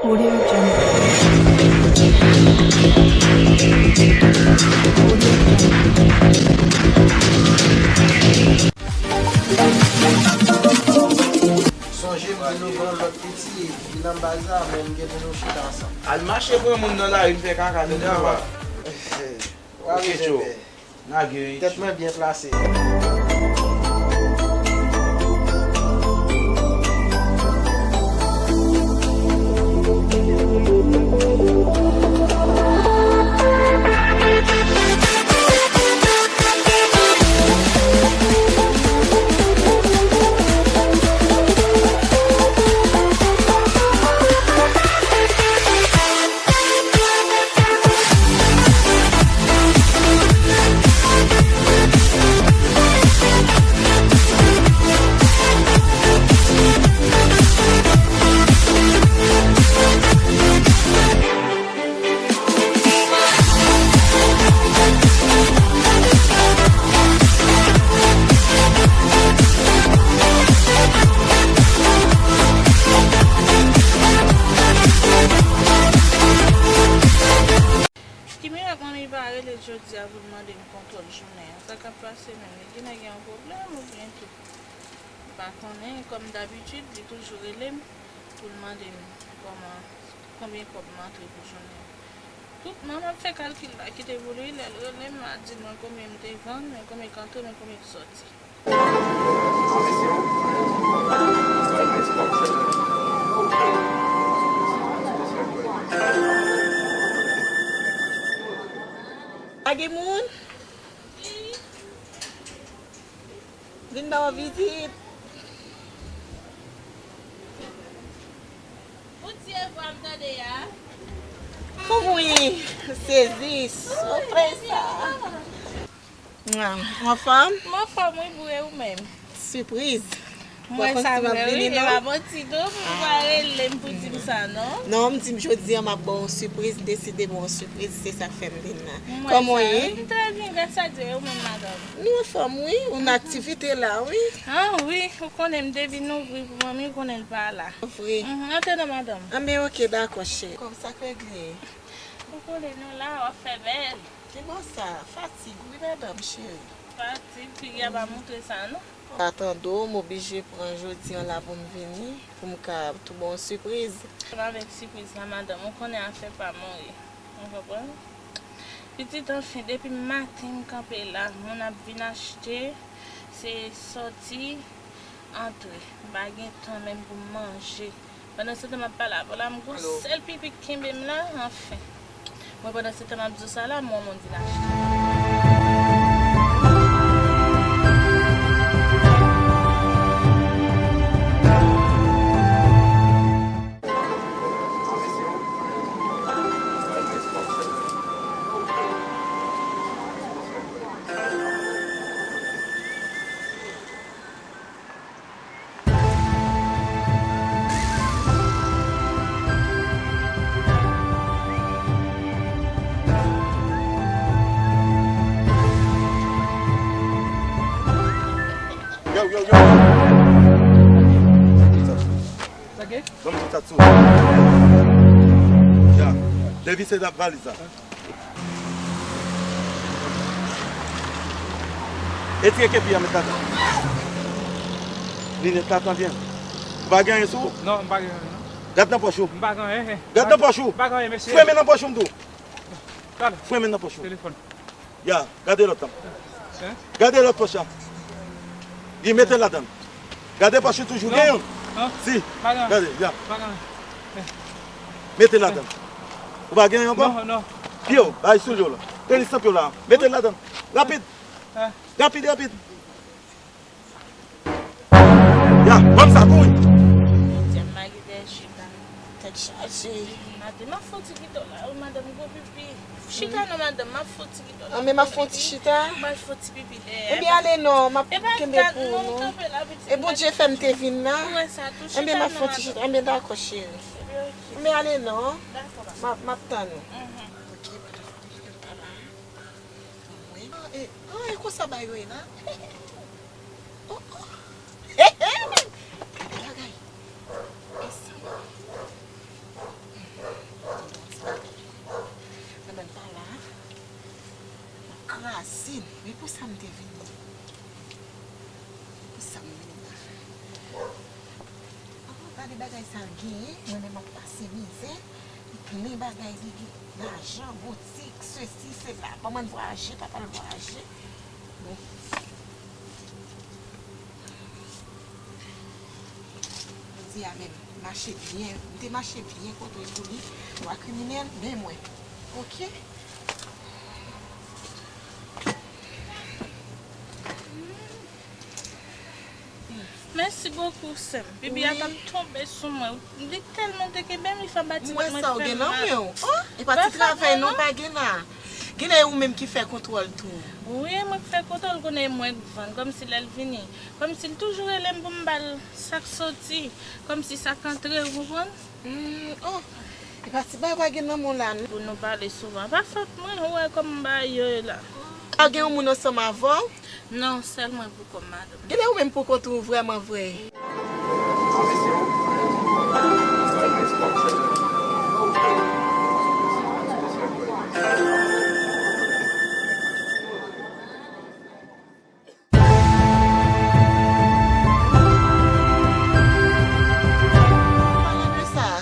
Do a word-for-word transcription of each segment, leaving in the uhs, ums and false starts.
Audio Jungle. Sonje m di nou gen yon lòt piti ki nan baz la, men m gen pou nou chita ansanm. Al mache pou yon moun nan lari, m fè kaka, tande w a. Wa bezwen pè. Lage wi. Tèt mwen byen plase. Ki mirak manmi pa rele jodi a pou l mande m kontwòl jounen an? Sa k ap pase menm? Li genlè gen yon pwoblèm oubyen tou? M pa konnen, kòm dabitid, li toujou rele m pou l mande m kòman, konbyen kòb m antre pou jounen an. Tout mwa m ap fè kalkil la, kite pou li, lè l rele m, l a di mwen konbyen m te vann, men konbyen k antre, men konbyen k sòti. Pa gen moun? Vin ba w vizit. Ou tire vwa m tande a. Wi, sezi, sou presa. Mwa, ou anfòm? M anfòm, wi, boo, e ou menm? Sipriz. Mwen sa vre, wi, e pa manti, non, m pa rele m pou di m sa, non. Non, m di m jodi a m ap ba w yon sipriz, m deside ba w yon sipriz, se sa k fè m vin la. Kòman w ye? M trè byen, gras a Dye, e ou menm, madanm? Nou anfòm, wi, ou nan aktivite la, wi. Ah, wi, ou konnen m depi nou ouvri pou manmi, ou konnen l pa la. Vre. Mhm, antre non, madanm. Anben, oke, dakò, cheri. Kòman sa k regle? Ou konnen nou la, w ap fè bèl. Ki bò sa? Fatig, wi, madanm, cheri. Fatig, figi a pa montre sa, non. Pa tande w, m oblije pran jodi an la pou m vini, pou m ka tou ba w yon sipriz. Menm avèk sipriz la, madanm, ou konnen afè pa m wi. Ou konprann? Pitit, anfen, depi maten m kanpe la, moun ap vin achte, se sòti, antre. M pa gen tan menm pou m manje. Pandan se tan m ap pale avè w la, m gon sèl pipi k kenbe m la, anfen. Mwen, pandan se tan m ap di w sa la, m wè yon moun vin achte. Yo, yo, yo. Sa gen? Ban m tout sa sou. Ya. Devise dap valiz la. Etire kepi a, met ladan. Linèt la, tan byen. Ou pa gen anyen sou ou? Non, m pa gen anyen, non. Gad nan pòch ou. M pa gen anyen, eh. Gad nan pòch ou. M pa gen anyen, mesye. Fouye men nan pòch ou, m di w. Gad. Fouye men nan pòch ou. Telefòn. Ya, gade lòt la. Hein? Gade lòt pòch la. Wi, mete l ladan. Gade pòch ou toujou gen yon. Non. Si. Pa gen. Gade, ya. Pa gen. Mete l ladan. Ou pa gen yon ankò? Non, non. Pye w, bay soulye w la. Tenis nan pye w la. Mete l ladan. Rapid. Rapid, rapid. Ya, ban m sa, kouri. Bondye, m mare dèyè chita. Tèt chaje. Madanm, m ap fè yon ti kite w la, wi, madanm, gwo pipi. Chita non, madanm, m ap fè yon ti kite w la. Anben, m ap fè yon ti chita. M pral fè yon ti pipi dèyè. Ebyen, ale non, m ap kenbe pou ou, non. E Bondye fè m te vin la. Ebyen, m ap fè yon ti chita. Ebyen, dakò, cheri. Ebyen, ale non. M ap, m ap tann ou. Ok, pandan fè yon ti chita la. Mwen. Ah, e, ah, e konsa bagay yo ye la. Oh, oh. Gade bagay. Mezanmi. Pou sa m te vini. Pou sa m vini la. Oh, gade bagay sa l genyen. Mwen menm m ap pase mizè. Li plen bagay, li gen lajan, boutik, sesi, sela. Manman l vwayaje, papa l vwayaje. Bon. Jodi a menm, mache byen. M te mache byen kontre pou li. Lwa kriminèl, men mwen. Oke? Mèsi bokou, sè m. Bibi a t ap tonbe sou mwen. Li tèlman te kenbe m, li fè batimat mwen fè mal. M wè sa w gen nan men w. Oh, e pa ti travay non, pa gen la. Gen lè e ou menm ki fè kontwòl tou. Wi, mwen k fè kontwòl, konnen e mwen k vann, kòmsi lè l vini. Kòmsi l toujou rele m pou m ba l sa k soti, kòmsi sa k antre, ou konprann? Hmm, oh, e pa ti bagay pa gen nan men w la non. Pou nou pale souvan. Pa fòt mwen, ou wè kòman bagay yo ye la. Pa gen yon moun ansanm avè w? Non, sèl mwen pou kò m, madanm. Genlè ou menm pou kont ou vrèman vre.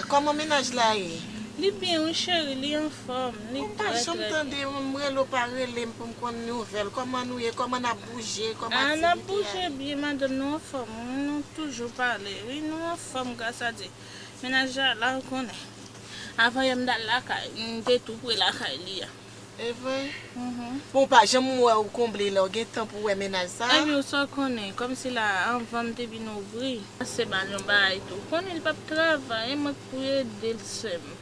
Kòman mennaj la ye? Li byen wi cheri, li anfòm, li trè trè byen. M pa janm tande, m rele w pa rele m pou m konn nouvèl. Kòman nou ye? Kòman n ap bouje? Kòman aktivite a ye? A, n ap bouje byen, madanm, nou anfòm wi, nou toujou pale wi, nou anfòm gras a Dye. Mennaj la la, ou konnen. Avan yè m t al lakay, m te tou pre lakay li a. E vre? Mhm. Bon, ou pa janm wè ou konble lè w gen tan pou wè mennaj sa? Ebyen, ou sa konnen, kòmsi la, anvan m te vin ouvri, se ba l yon bagay tou. Ou konnen li p ap travay, e mwen k pou ede l, sè m.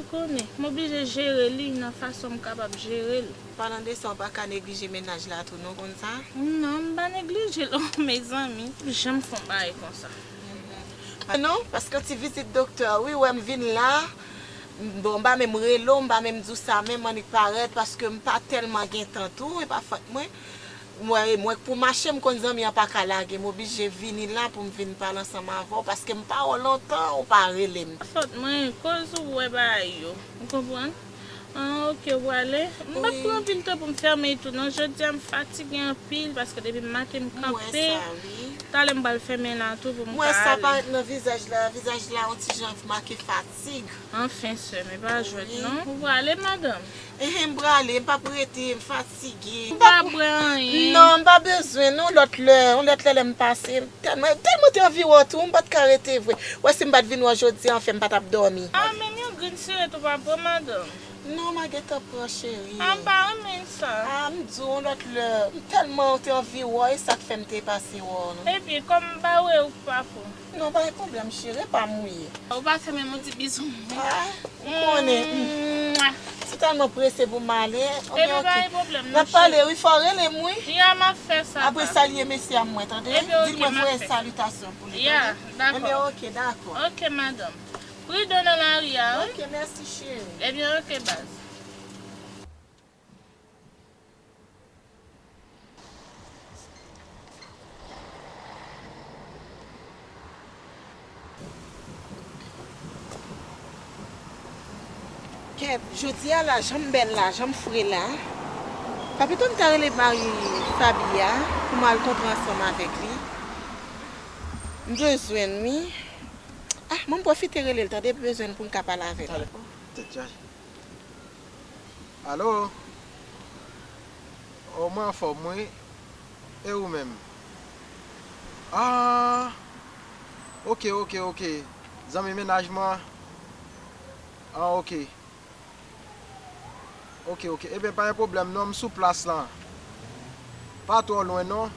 Ou konnen, m oblije jere li nan fason m kapab jere l. Palan de sa, ou pa ka neglije mennaj la tou, non, konn sa? Non, m pa neglije l, oh, mezanmi, m p janm fè yon bagay konsa. Non, paske yon ti vizit doktè, wi, wè m vin la. Bon, m pa menm rele w, m pa menm di w sa menm, annik parèt, paske m pa tèlman gen tan tou, e pa fòt mwen. Mwen, mwen k pou mache, m konn zanmi an pa ka lage m, oblije vini la pou m vin pale ansanm avè w, paske m pa wè w lontan, ou pa rele m. Fòt mwen, koz ou wè bagay yo, ou konprann? Ah, oke, ou prale. M p ap pran anpil tan pou m fèmen tou non. Jodi a m fatige anpil paske depi maten m kanpe. Talè m pral fèmen la tou pou m ka ale. M wè sa parèt nan vizaj la. Vizaj la yon ti jan make fatig. Anfen, sè m, e pa jwèt non. Ou prale, madanm? Enhen, m prale, m p ap rete, m fatige. Ou pa bwè anyen? Non, m pa bezwen non, lòt lè, yon lòt lè lè m pase. Tèlman, tèlman te anvi wè w tou, m pa t ka rete vre. Wè si m pa t vin wè w jodi a, anfen, m pa t ap dòmi. Ah, menm yon grenn sirèt ou pa pran, madanm? Non, m a gentan pran, cheri. Ah, m pa renmen sa. Ah, m di w yon lòt lè, m tèlman te anvi wè w, e sa k fè m te pase wè w non. Ebyen, kòm m pa wè w, ou pa pran? Non, pa gen pwoblèm, cheri, e pa m ou ye. Ou pa fè menm yon ti bizou. Ah, ou konnen. Mwa. Si tèlman prese pou m ale. Ebyen, pa gen pwoblèm non, cheri. N ap pale, wi, fò w rele m, wi. Ya, m ap fè sa. Apre salye mesye a mwen, tande? Ebyen, oke, m ap fè. Di l mwen voye salitasyon pou li, tande? Ya, dakò. Ebyen, oke, dakò. Oke, madanm. Pridan nan lari a, wi. Oke, mèsi, cheri. Ebyen, oke, baz. Kèt, jodi a la, jan m bèl la, jan m fre la. Pa pito m ta rele mari Faby a pou m al kontre ansanm avèk li. M bezwen l, wi. Ah, mwen m pwofite rele l, tande, bezwen l pou m ka pale avè l. Talè. Tèt chaje. Alo? O, mwen anfòm, wi. E ou menm? Ah, oke, oke, oke. Zanmi mennaj mwen? Ah, oke. Oke, oke. Ebyen, pa gen pwoblèm, non, m sou plas lan. Pa twò lwen, non.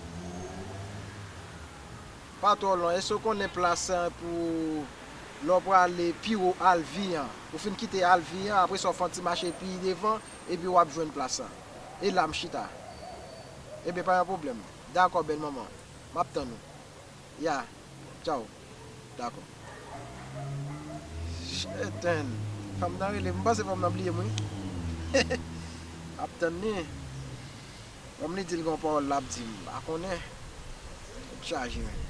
Pa twò lwen. Èske w konnen plas lan pou lè w prale pi wo Alvi an? Ou fin kite Alvi an, apre sa w fè yon ti mache pi devan, epi w ap jwenn plas lan. E la m chita. Ebyen, pa gen pwoblèm. Dakò, bèl manman. M ap tann ou. Ya. Tchaw. Dakò. Chètenn. Fanm nan rele m. M panse fanm nan bliye m, wi. M ap tann li. Kòm li di l gen yon pawòl l ap di m, m pa konnen. Tèt chaje, men.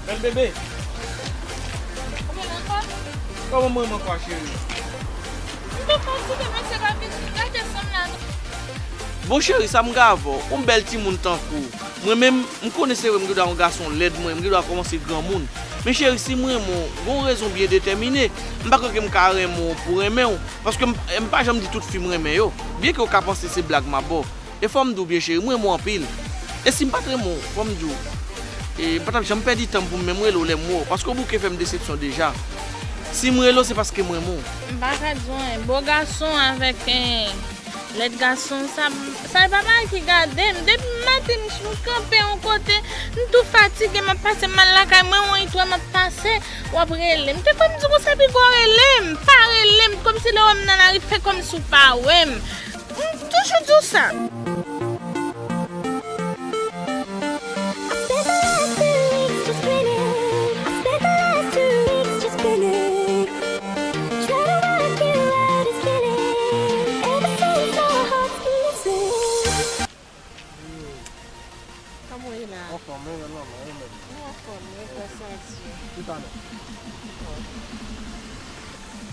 Bèl bebe. Ou vin ankò? Kòman mwen, mwen kwa, cheri? M te fatige, mesye pa vin gade fanm la non. Bon, cheri, sa m gen avè w? Ou bèl timoun tankou w. Mwen menm, m konnen se vre m gen dwa yon gason lèd, mwen, m gen dwa kòmanse granmoun. Men cheri, si m renmen w, gon rezon byen detèmine. M pa kwè ke m ka renmen w pou renmen w. Paske m, m pa janm di tout fi m renmen yo. Byen ke w ka panse se blag m ap ba w. E fò m di w byen, cheri, m renmen w anpil. E si m pa t renmen w, fò m di w, e m pa t ap janm pèdi tan m pou m menm rele w lè m wè w. Paske w bouke fè m desepsyon deja. Si m rele w, se paske m renmen w. M pa ka di w anyen. Bo gason avèk, eh, lèd gason, sa, sa e pa bagay ki gade m. Depi maten, m kanpe yon kote, m tou fatige, m ap pase mal lakay mwen, yon itwa m ap pase, w ap rele m. Te fò m di w konsa, pi gwo rele m. Pa rele m, kòmsi lè w wè m nan lari, fè kòmsi w pa wè m. M toujou di w sa. I spent the last two weeks just grinning. I spent the last two weeks just grinning. Try to work you out is killing. Ever since our hearts been missing. Kòman w ye la? Anfòm, wi, non, non, wi, men. Ou anfòm, wi, grasa Dye. Tout a lè.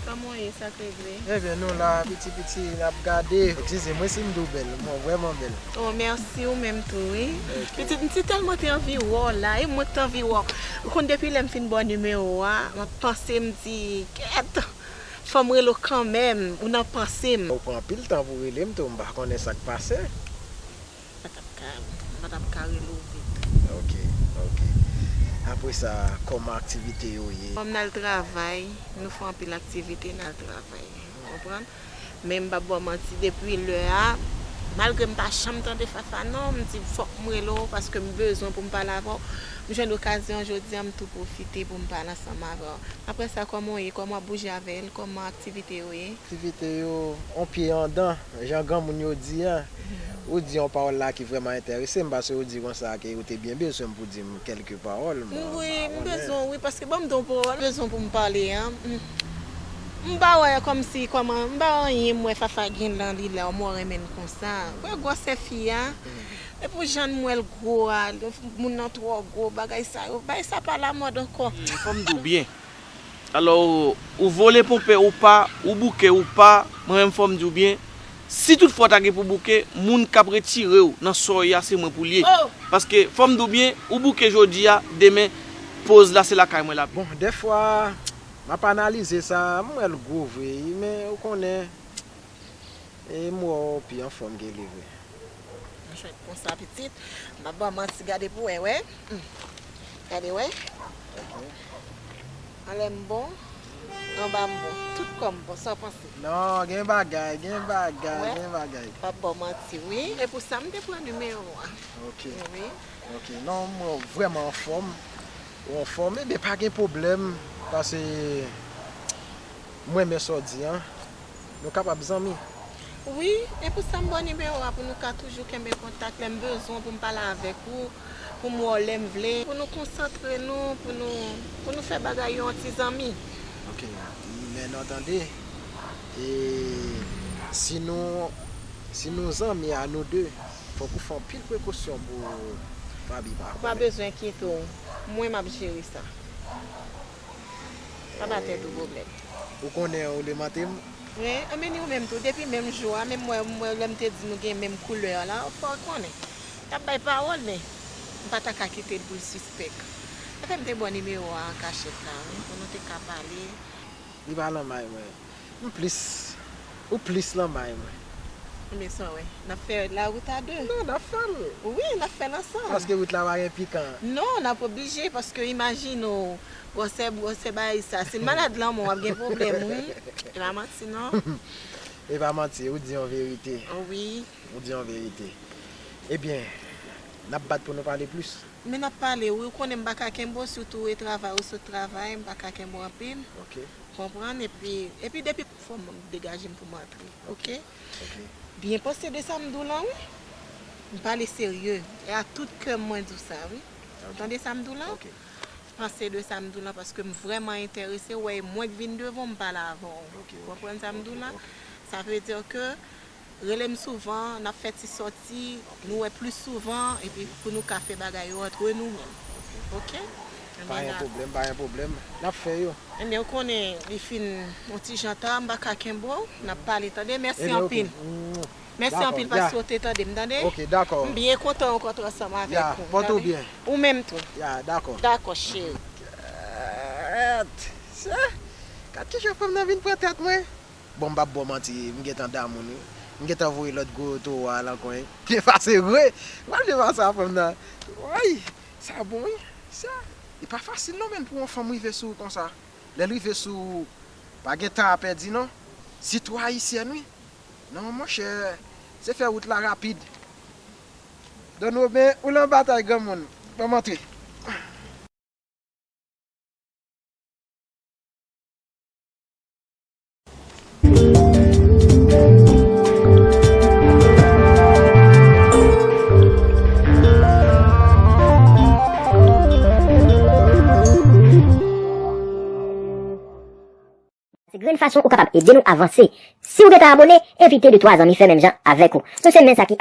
Kòman w ye, sa k regle? Ebyen, nou la, piti piti, n ap gade. Eskize mwen si m di w bèl, mwen vrèman bèl. Oh, mèsi, ou menm tou, wi. Ok. Pitit, m ti tèlman te anvi wè w la, e mwen k te anvi wè w. Ou konn depi lè m fin ba w nimewo a, m ap panse, m di, kèt, fò m rele w kanmenm, ou nan panse m. Ou pran anpil tan pou rele m tou, m pa konnen sa k pase. Pa t ap ka, m pa t ap ka rele w vit. Ok, ok. Apre sa, kòman aktivite yo ye? Kòm n al travay, nou fè anpil aktivite, n al travay. Konprann? Men m p ap ba w manti, depi lè a, malgre m pa janm tande Fafa non, m di fòk m rele w paske m bezwen pou m pale avè w. M jwenn okazyon jodi a, m tou pwofite pou m pale ansanm avè w. Apre sa, kòman w ye? Kòman w ap bouje avè l? Kòman aktivite yo ye? Aktivite yo, on pye andan, jan granmoun yo di a. Ou di yon pawòl la ki vrèman enterese m, paske ou di konsa ke ou te byen bezwen m pou di m kèlke pawòl. Mwen, wi, m bezwen, wi, paske ban m di yon pawòl, bezwen pou m pale an. M, m pa wè kòmsi, kòman, m pa wè anyen m wè Fafa gen nan li la, m wè renmen l konsa. Wè gwosè fi a. Epi jan m wè l gwo a, moun nan twò gwo, bagay sa yo, bagay sa pa lamòd ankò. Fò m di w byen. Alò, ou vole ponpe ou pa, ou bouke ou pa, mwen menm fò m di w byen, si tout fwa w ta gen pou bouke, moun k ap retire w nan sa w ye a, se mwen pou l ye. Oh! Paske, fò m di w byen, ou bouke jodi a, demen, poz la, se lakay mwen l ap. Bon, dèfwa, m ap analize sa, m wè l gwo vre, wi, men ou konnen, e m wè w pi anfòm ke li vre. Mwen jwenn konsa, pitit. M ap ba w manti, gade pou wè, wè. Hmm. Gade, wè. Ok. Anlè m bon, anba m bon. Tout kò m bon, sa w panse? Non, gen bagay, gen bagay, gen bagay. M ap ba w manti, wi. E pou sa, m te pran nimewo a. Ok. Wi. Ok. Non, mwen vrèman anfòm. Ou anfòm, ebyen, pa gen pwoblèm. Paske mwen men sa w di an. Nou kapab zanmi. Wi, e pou sa m ba w nimewo a pou nou ka toujou kenbe kontak lè m bezwen w pou m pale avèk ou, pou m wè w lè m vle, pou nou konsantre nou, pou nou, pou nou fè bagay yo an ti zanmi. Ok, men nou tande, e si nou, si nou zanmi a nou de, fòk ou fè anpil prekosyon pou Faby pa konnen. Ou pa bezwen kite w, mwen m ap jere sa. Pa ba tèt ou pwoblèm. Ou konnen ou le mante m? Wi, anben ni ou menm tou, depi menm jou a, menm mwen, mwen, lè m te di nou gen menm koulè la, ou fò konnen. T ap bay pawòl, men m pa ta ka kite l pou l sispèk. Sa fè m te ba w nimewo a an kachèt la, wi, pou nou te ka pale. Li pa lanmay mwen. M plis, ou plis lanmay mwen. Men sa w wè, n ap fè lawout a de. Non, n ap fè l. Wi, n ap fè l ansanm. Paske wout la pa gen pikan. Non, n ap oblije, paske imajine w, gwosè, gwosè bagay sa. Si l malad lanmò, w ap gen pwoblèm, wi. E pa manti, non. E pa manti, ou di yon verite. Wi. Ou di yon verite. Ebyen, n ap bat pou nou pale plis. Men n ap pale, wi, ou konnen m pa ka kenbe w, sitou e travay, ou sot travay, m pa ka kenbe w anpil. Ok. Konprann, epi, epi depi fò m degaje m pou m antre, ok? Ok. Byen panse de sa m di w lan, wi. M pale serye, e a tout kè m mwen di w sa, wi. Ok. Tande sa m di w lan? Ok. Panse de sa m di w lan, paske m vrèman enterese, w wè, e mwen k vin devan w, m pale avè w. Ok, ok. Konprann sa m di w lan? Ok. Sa vle di ke rele m souvan, n ap fè ti sòti, nou wè plis souvan, epi pou nou ka fè bagay yo antre nou menm. Ok? Pa gen pwoblèm, pa gen pwoblèm. N ap fè yo. Ebyen, ou konnen li fin yon ti jan ta, m pa ka kenbe w, n ap pale, tande? Mèsi anpil. Mèsi anpil paske w te tande m, tande? Ok, dakò. M byen kontan rankontre ansanm avèk ou. Ya, pòte w byen. Ou menm tou. Ya, dakò. Dakò, cheri. Gad, sa, gad kijan fanm nan vin pran tèt mwen. Bon, m p ap ba w manti, m gentan damou l wi. M gentan voye lòt gwo towo a lan kwen. Byen pase vre. Wè byen pase a fanm nan. Woy, sa bon wi. Sa, li pa fasil non, menn, pou yon fanm rive sou ou konsa. Lè l rive sou ou, pa gen tan a pèdi non. Sitou ayisyèn wi. Non, monchè, se fè wout la rapid. Don Woben, ou lan batay, granmoun. Ban m antre. Se grenn fason ou kapab ede nou avanse. Si w gentan abone, envite de twa zanmi fè menm jan avèk ou. Nou se men sa ki